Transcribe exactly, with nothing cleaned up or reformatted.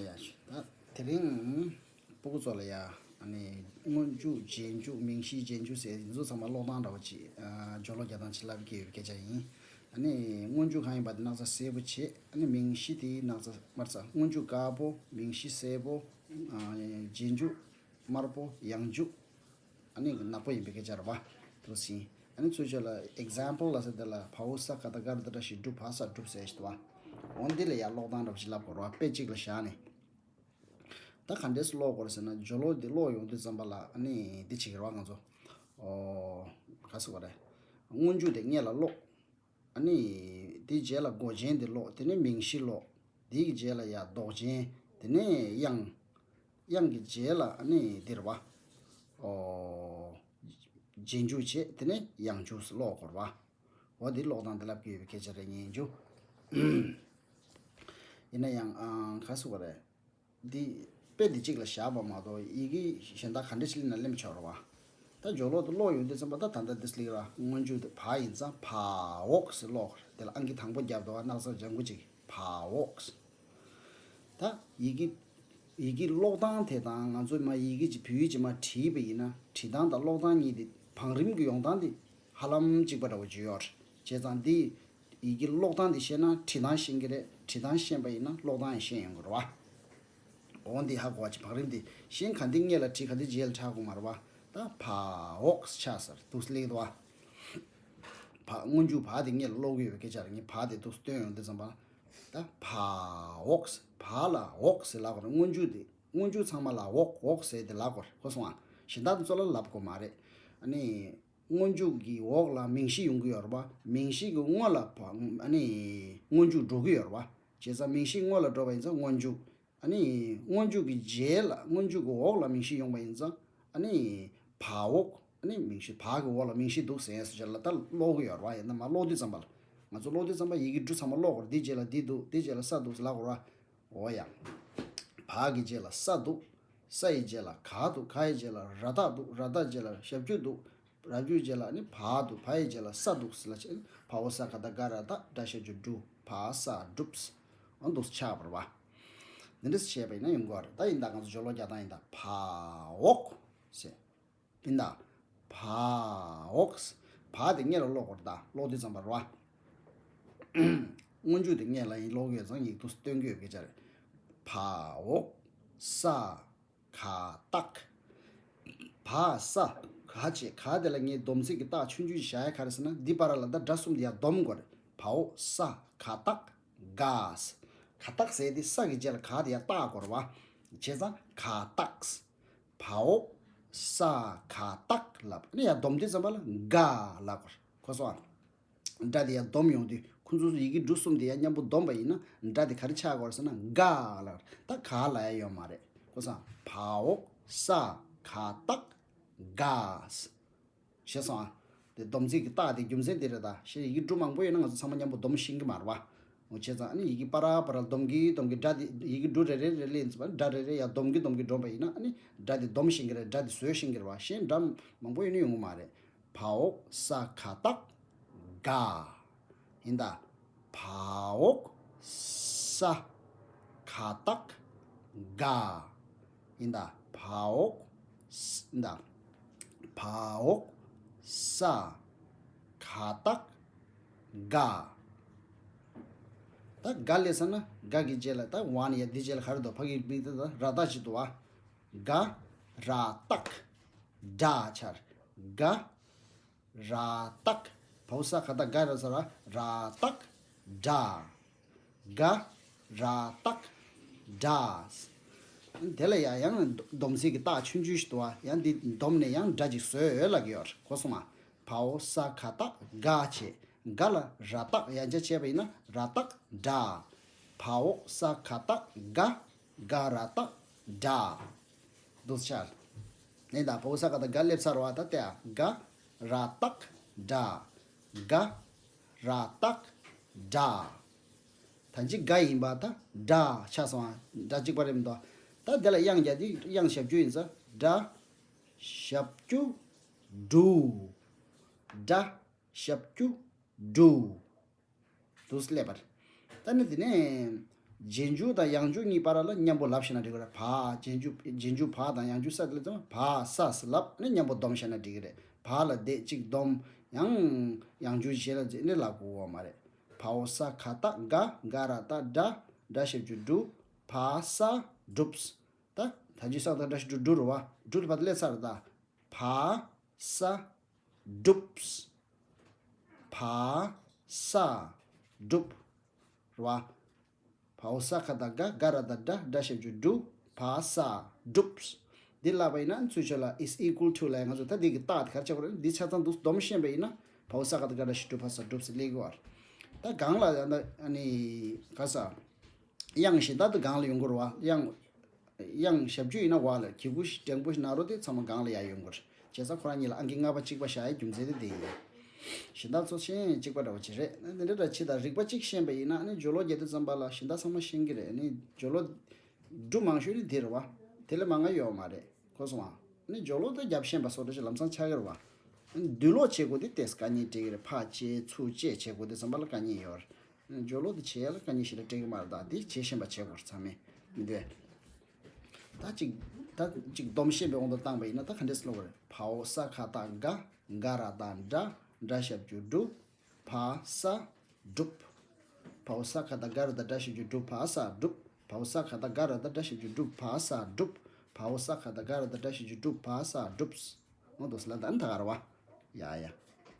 ཡ་ད་དེ་རིང་སྤུ་གུ་ཚོ་ལ་ཡ་ཨ་ནི་སྔོན་འཇུག་རྗེས་འཇུག་མིང་གཞི་རྗེས་འཇུག་ཟེར་འདི་ཚོ་ཚང་མ་ཀློག་སྟངས་འདྲ་བོ་ཅིག་ཨ་སྦྱོར་ཀློག་རྒྱག་སྟངས་ཅིག་བསླབ་ཀྱི་ཡོད་པའི་སྐད་ཆ་ཡིན། ཨ་ནི་སྔོན་འཇུག་གང་ཡིན་པ་དེ་སྣག་ཚ་སེར་པོ་བྱས། ཨ་ནི་མིང་གཞི་དེ་སྣག་ཚ་དམར་ཚ། སྔོན་འཇུག་དཀར་པོ། མིང་གཞི་སེར་པོ། ཨ་རྗེས་འཇུག་དམར་པོ། ཡང་འཇུག་ཨ་ནི་ནག་པོ་ཡིན་པའི་སྐད་ཆ་རེད་པ། དེ་ཟིན། ཨ་ནི་ཚུར་ཕྱོགས་ལ་example་ལ་ཟེར་དེ་ལ་བའོ་ས་ག་ད་ག་ར་ད་བཀྲ་ཤིས་སྒྲུབ་བ་ས་སྒྲུབ་ཟེར་ཞིག་འདུག་པ། འོ་འདི་ལ་ཡ་ཀློག་སྟངས་འདྲ་བོ་ཞིག་བསླབ་དགོས་རེད་པ། དཔེ་གཅིག་ལ་བཞག་ནས། ད་ག་འདྲས་སེ་ཀློག་དགོས་རེད་ཟེར་ན། སྦྱོར་ཀློག་འདི་ཀློག་ཡོང་དུས་ཙམ་པ་ལ་ཨ་ནི་འདི་བྱེད་ཀྱི་རེད་པ་ང་ཚོ། ཨོ། ག་ཟེར་དགོས་རེད། སྔོན་འཇུག་དེ་སྔོན་ལ་ཀློག་ཨ་ནི་དེའི་རྗེས་ལ་མགོ་ཅན་དེ་ཀློག་དེ་ནས་མིང་གཞི་ཀློག་དེའི་རྗེས་ལ་ཡ་འདོགས་ཅན། དེ་ནས་དབྱངས། དབྱངས་ཀྱི་རྗེས་ལ་ཨ་ནི་འདི་རེད་པ། ཨོ། རྗེས་འཇུག་བྱས། དེ་ནས་ཡང་འཇུག་ཀློག་དགོས་རེད་པ། འོ་འདི་ཀློག་སྟངས་འདི་བསླབ་ཀྱི་ཡོད་པའི་སྐད་ཆ་རེད་སྙམ་བྱུང་། ཡིན་ན་ཡང་ཨང་ག་ཟེར་དགོས་རེད། འདི་དཔེ་འདི་གཅིག་ལ་བཞག་པ་མ་གཏོགས་ཡི་གེ་གཞན་དག་ག་འདྲ་ཞིག་ལེན་ན་ལེན་ཆོག་རེད་པ། ད་སྦྱོར་ཀློག་དེ་ཀློག་ཡོང་དུས་ཙམ་པ་ད་ད་ལྟ་འདི་སླེབས་ར། སྔོན་འཇུག་དེ་བ་ཡིན་ཙང་བའོ་ཟེར་ཀློག་དེ་ལ་ཨང་ཀི་དང་པོ་བརྒྱབ་འདུག་པ། སྣག་ཚ་ལྗང་གུ་ཅིག་བའོ། ད་ཡི་གེ་ཡི་གེ་ཀློག་སྟངས་དེ་དང་ང་ཚོས་མར་ཡི་གེ་ཅིག་བོད་ཡིག་ཅིག་མར་བྲིས་པ་ཡིན་ན། བྲིས་སྟངས་དང་ཀློག་སྟངས་གཉིས་དེ་བང་རིམ་གྱི་ཡོང་སྟངས་དེ་ཧ་ལམ་གཅིག་པ་འདྲ་བོ་ཅིག་ཡོད་རེད། བྱས་ཙང་འདི་ཡི་གེ་ཀློག་སྟངས་དེ་ཤེས་ན་བྲིས་སྟངས་ཤེས་ཀྱི་རེད། བྲིས་སྟངས་ཤེས་པ་ཡིན་ན་ཀློག་སྟངས་ཡང་ཤེས་ཡོང་གི་རེད་པ། འོ་འདི་ཧ་གོ་བ་ཅིག་བང་རིམ་དེ་གཞན་ག་འདི་སྔོན་ལ་བྲིས་ག་འདི་རྗེས་ལ་བྲིས་དགོས་མ་རེད་པ། ད་བའོ་ཆགས་ཟེར་འདུག་སེ་སླེབས་འདུག་པ། བ། སྔོན་འཇུག་བ་དེ་སྔོན་ལ་ཀློག་གི་ཡོད་པའི་སྐད་ཆ་རེད། ངས་བ་དེ་འདུག་སེ་བཏོན་ཡོང་དུས་ཙམ་པ། ད་བའོ། བ་ལ་འོ་ཟེར་ལབ་དགོས་རེད། སྔོན་འཇུག་དེ་སྔོན་འཇུག་ཚང་མ་ལ་འོ་འོ་ཟེར་དེ་ལབ་དགོས་རེད། གོ་སོང་ཨ། གཞན་དག་དེ་ཚོ་ལ་ལབ་དགོས་མ་རེད། ཨ་ནི་སྔོན་འཇུག་གི་འོག་ལ་མིང་གཞི་ཡོང་གི་ཡོད་རེད་པ། མིང་གཞི་གི་སྔོན་ལ་བ། ཨ་ནི་སྔོན་འཇུག་འགྲོ་གི་ཡོད་རེད་པ། བྱས་ཙང་མིང་གཞི་སྔོན་ལ་འགྲོ་བ་ཡིན་ཙང་སྔོན་འཇུག་ཨ་ནི་སྔོན་འཇུག་གི་རྗེས་ལ། སྔོན་འཇུག་གི་འོག་ལ་མིང་གཞི་ཡོང་བ་ཡིན་ཙང་ཨ་ནི་བའོ། ཨ་ནི་མིང་གཞི་བ་གི་འོག་ལ་མིང་གཞི་འདུག་ཟེར་སོ་ཅེ་ལ་ད་ཀློག་གི་ཡོད་རེད་པ། ཡིན་ན་མར་ཀློག་དུས་ཙམ་པ་ལ་ང་ཚོ་ཀློག་དུས་ཙམ་པ་ཡི་གེ་འབྲུ་ཚང་མ་ཀློག་དགོས་རེད། འདི་རྗེས་ལ་འདི་འདུག་འདི་རྗེས་ལ་ས་འདུག་ཟེར་ལབ་དགོས་རེད་པ། འོ་ཡ། བ་གི་རྗེས་ལ་ས་འདུག་ས་ཡི་རྗེས་ལ་ག་འདུག་ག་ཡི་རྗེས་ལ་ར་བཏགས་འདུག་ར་བཏགས་རྗེས་ལ་ཞབས་ཀྱུ་འདུག་ར་བཀྱུ་རྗེས་ལ་ནི་བ་འདུག་བ་ཡི་རྗེས་ལ་ས་འདུག་ཟེར་ལབ་བྱས། བའོ་ས་ག་ད་ག་ར་བཏགས་སྒྲ་ཞབས་ཀྱུ་སྒྲུ། བ་ས་སྒྲུབས། འོ་འདུག་སེ་ཆགས་པ་རེད་པ། འདི་འདྲ་བྱས་པ་ཡིན་ན་ཡོང་གི་རེད། ད་ཡིན་ད་ང་ཚོ་སྦྱོར་ཀློག་རྒྱག་སྟངས་ཡིན་ད། བའོ་ཟེར། ཡིན་ད། བའོ། བ་དེ་སྔོན་ལ་ཀློག་དགོས་རེད་ད། ཀློག་དུས་ཙམ་པ་རེད་པ། སྔོན་འཇུག་དེ་སྔོན་ལ་ཡིན་ཀློག་ཡོད་ཙང་ཡིག་ཏུ་སྟོན་གྱི་ཡོད་པའི་སྐད་ཆ་རེད། བའོ། ས། ག་བཏགས། བ་ས་ག་བྱས། ག་དེ་ལ་ངས་སྡོམ་ཚིག་གི་རྟགས་ཆུང་ཆུང་ཞིག་བཞག་ཡ་ག་རེ་ཟེར་ན། འདི་བར་ལ་ད་སྒྲ་གསུམ་དེ་ཡར་སྡོམ་དགོས་རེད། བའོ་ས་ག་བཏགས་ག་ཟེར། ག་བཏགས་ཟེར་དེ་ས་གི་རྗེས་ལ་ག་དེ་ཡར་བཏགས་དགོས་རེད་པ། བྱས་ཙང་ག་བཏགས། བའོ། ས་ག་བཏགས་ལབ་ནས་ཡར་སྡོམ་དུས་ཙམ་པ་ལ་ག་ལབ་དགོས་རེད། གོ་སོང་ཨ། སྒྲ་དེ་ཡར་སྡོམ་ཡོང་དུས་ཁོ་ཚོ་ཡི་གེ་འབྲུ་གསུམ་དེ་ཡར་མཉམ་པོ་སྡོམ་པ་ཡིན་ན་སྒྲ་དེ་ག་རེ་ཆགས་དགོས་རེད་ཟེར་ན་ག་ལབ། ད་ག་ལབ་ཡ་ཡོད་མ་རེད། གོ་སོང་ཨ། བའོ་ས་ག་བཏགས་ག། ཤེས་སོང་ཨ། དེ་སྡོམ་ཚིག་གི་རྟགས་དེ་རྒྱུ་མཚན་དེ་རེད་ད། ཤེས། ཡི་གེ་འབྲུ་མང་པོ་ཡོད་ན་ང་ཚོ་ཚང་མ་མཉམ་པོ་སྡོམ་ཤེས་ཀྱི་མ་རེད་པ། འོ་བྱས་ཙང་ཨ་ནི་ཡི་གེ་བར་བར་ལ་སྡོམ་གྱིན་སྡོམ་གྱིན་སྒྲ་དེ་ཡི་གེ་འབྲུ་རེ་རེ་རེ་ལེན་ཙམ་པ་སྒྲ་རེ་རེ་ཡར་སྡོམ་གྱིན་སྡོམ་གྱིན་འགྲོ་བ་ཡིན་ན་ཨ་ནི་སྒྲ་དེ་སྡོམ་ཤེས་ཀྱི་རེད། སྒྲ་དེ་བཟོ་ཤེས་ཀྱི་རེད་པ། གཞན་སྒྲ་མང་པོ་ཡོད་ན་ཡོང་གི་མ་རེད། བའོ་ས་ག་བཏགས་ག། ཡིན་ད། བའོ་ས་ག་བཏགས་ག། ཡིན་ད། བའོ་ས། ཡིན་ད། བའོ་ས་ག་བཏགས་ག། ད་ག་ལབ་ས་ན་ག་གི་རྗེས་ལ་ད་ཝན་ཡ་འདི་རྗེས་ལ་ག་རེ་འདུག་ཕ་གི་མིང་དེ་ད་ར་བཏགས་ཅིག་འདུག་པ། ག་ར་བཏགས་སྒྲ་ཆགས། ག་ར་བཏགས། བའོ་ས་ག་བཏགས་ག་རེད་ཟེར་བ། ར་བཏགས་སྒྲ། ག་ར་བཏགས་སྒྲ། དེ་ལ་ཡང་ཡང་སྡོམ་ཚིག་གི་རྟགས་ཆུང་ཆུང་ཞིག་འདུག་པ། ཡང་འདི་སྡོམ་ནས་ཡང་སྒྲ་ཅིག་བཟོས་ཡོད་ལབ་ཀྱི་ཡོད་རེད། གོ་སོང་ང་། བའོ་ས་ག་བཏགས་ག་བྱས། ག་ལ་ར་བཏགས་ཡང་བསྐྱར་བྱས་པ་ཡིན་ན་ར་བཏགས་སྒྲ། བའོ་ས་ག་བཏགས་ག། ག་ར་བཏགས་སྒྲ། འདུག་སེ་ཆགས། ནས་ད་བའོ་ས་ག་བཏགས་ག་སླེབས་ཚར་བ་ད་ལྟ་ཡ། ག་ར་བཏགས་སྒྲ། ག་ར་བཏགས་སྒྲ། ད་ཅི་ག་ཡིན་པ་ད་སྒྲ་ཆགས་སོང་ང་། སྒྲ་གཅིག་པ་རེད་མི་འདུག་ད་དེ་ལ་དབྱངས་རྒྱག་དུས་དབྱངས་ཞབས་ཀྱུ་ཡིན་ཙང་སྒྲ་ཞབས་ཀྱུ་སྒྲུ། སྒྲ་ཞབས་ཀྱུ་སྒྲུ། འདུག་སེ་སླེབས་པ་རེད། ད་ནི་དེ་ནས་ རྗེས་འཇུག་དང་ཡང་འཇུག་གཉིས་བར་ལ་མཉམ་པོ་ལབ་ཤེས་ན་འགྲིག་གི་རེད། བ། རྗེས་འཇུག་རྗེས་འཇུག་བ་དང་ཡང་འཇུག་ས་དེ་ལ་ཚང་མ་བ་ས་ཟེར་ལབ་ནས་མཉམ་པོ་སྡོམ་ཤེས་ན་འགྲིག་གི་རེད། བ་ལ་བསྡད་གཅིག་སྡོམ། ཡང་ཡང་འཇུག་བྱེད་ལ་བརྩིས་ནས་ལབ་དགོས་མ་རེད། བའོ་ས་ཁ་བཏགས་སྒ། ག་ར་བཏགས་སྒྲ། སྒྲ་ཞབས་ཀྱུ་སྒྲུ། བ་ས་སྒྲུབས། ད་ད་ཅི་ས་ཁ་བཏགས་སྒྲ་ཞབས་ཀྱུ་སྒྲུ་རེད་བ། སྒྲུ་ལ་བ་དེ་སླེབས་ཚར་རེད་ད། བ་ས་སྒྲུབས། བ་ས་སྒྲུབ་རེད་བ། བའོ་ས་ཁ་བཏགས་སྒ། ག་ར་བཏགས་སྒྲ། སྒྲ་ཞབས་ཀྱུ་སྒྲུ། བ་ས་སྒྲུབས། འདི་ལབ་པ་ཡིན་ན་ཚུར་ཕྱོགས་ལ་is equal to ལབ་ཡ་ང་ཚོ་ད་འདི་གི་རྟགས་དེ་ག་རེ་ཆགས་པ་རེད། འདི་ཆ་ཚང་འདུག་སྡོམ་ཤེས་པ་ཡིན་ན་བའོ་ས་ཁ་བཏགས་སྒ། སྒྲ་ཞབས་ཀྱུ་སྒྲུ། བ་ས་སྒྲུབས་ལབ་དགོས་པ་རེད། ད་གང་ལ་ཡང་ད་ཨ་ནི་ག་ས། དབྱངས་གཞན་དག་ཏུ་གང་ལ་ཡོང་གི་རེད་བ། དབྱངས་དབྱངས་ཞབས་ཀྱུ་ཡིན་ན་བ་ལ། གི་གུ་ཞིག་འགྲེང་བུ་ཞིག་ན་རོ་དེ་ཚང་མ་གང་ལ་ཡར་ཡོང་གི་རེད། བྱས་ཙང་ཁོ་རང་གཉིས་ལ་ཨང་ཀི་ལྔ་པ་གཅིག་པ་བཞག་ཡའི་རྒྱུ་མཚན་དེ་དེ་ཡིན། གཞན་དག་ཚོ་ཤེས་ཡོན་གཅིག་པ་འདྲ་བོ་ཅིག་རེད། ཨ་ནི་འདི་འདྲ་འདྲ་ཅི་དང་རིག་པ་གཅིག་ཤེས་པ་ཡིན་ན་ཨ་ནི་སྦྱོར་ཀློག་རྒྱག་དུས་ཙམ་པ་ལ་གཞན་དག་ཚང་མ་ཤེས་ཀྱི་རེད། ཨ་ནི་སྦྱོར་ཀློག་འབྲུ་མང་ཤོས་ནི་འདི་རེད་བ། དེ་ལས་མང་ང་ཡོད་མ་རེད། གོ་སོང་ང་། ཨ་ནི་སྦྱོར་ཀློག་ད་རྒྱབ་ཤེས་པ་སོགས་འདྲ་ཞིག་ལམ་སང་ཆགས་ཀྱི་རེད་བ། ཨ་ནི་འདུས་ཀློག་བྱེད་དགོས་དེ་ཏོག་ཙམ་དཀའ་ངལ་འཕྲད་ཀྱི་རེད། ཕར་བཅད་ཚུར་བཅད་བྱེད་དགོས་དུས་ཙམ་པ་ལ་དཀའ་ངལ་ཡོད་རེད། སྦྱོར་ཀློག་དེ་བྱེད་ཡ་ལ་དཀའ་ངལ་ཞེ་དྲག་འཕྲད་ཀྱི་མ་རེད། ད་འདི་བྱེད་ཤེས་པ་བྱེད་དགོས་རེད་ཚང་མས། འདི་ད་ཅིག་ད་ཅིག་སྡོམ་ཤེས་པའི་དབང་དུ་བཏང་པ་ཡིན་ན་ད་ག་འདྲས་སེ་ཀློག་དགོས་རེད། བའོ་ས་ཁ་བཏགས་སྒ། ག་ར་བཏགས་སྒྲ། སྒྲ་ཞབས་ཀྱུ་སྒྲུ། བ་ས་སྒྲུབ། བའོ་ས་ཁ་བཏགས་སྒ་ར་བཏགས་སྒྲ་ཞབས་ཀྱུ་སྒྲུ། བ་ས་སྒྲུབ། བའོ་ས་ཁ་བཏགས་སྒ་ར་བཏགས་སྒྲ་ཞབས་ཀྱུ་སྒྲུ། བ་ས་སྒྲུབ། བའོ་ས་ཁ་བཏགས་སྒ་ར་བཏགས་སྒྲ་ཞབས་ཀྱུ་སྒྲུ། བ་ས་སྒྲུབས། འོ་འདུག་སེ་ལབ་ད་ནི་ད་ག་རེད་བ། ཡ་ཡ།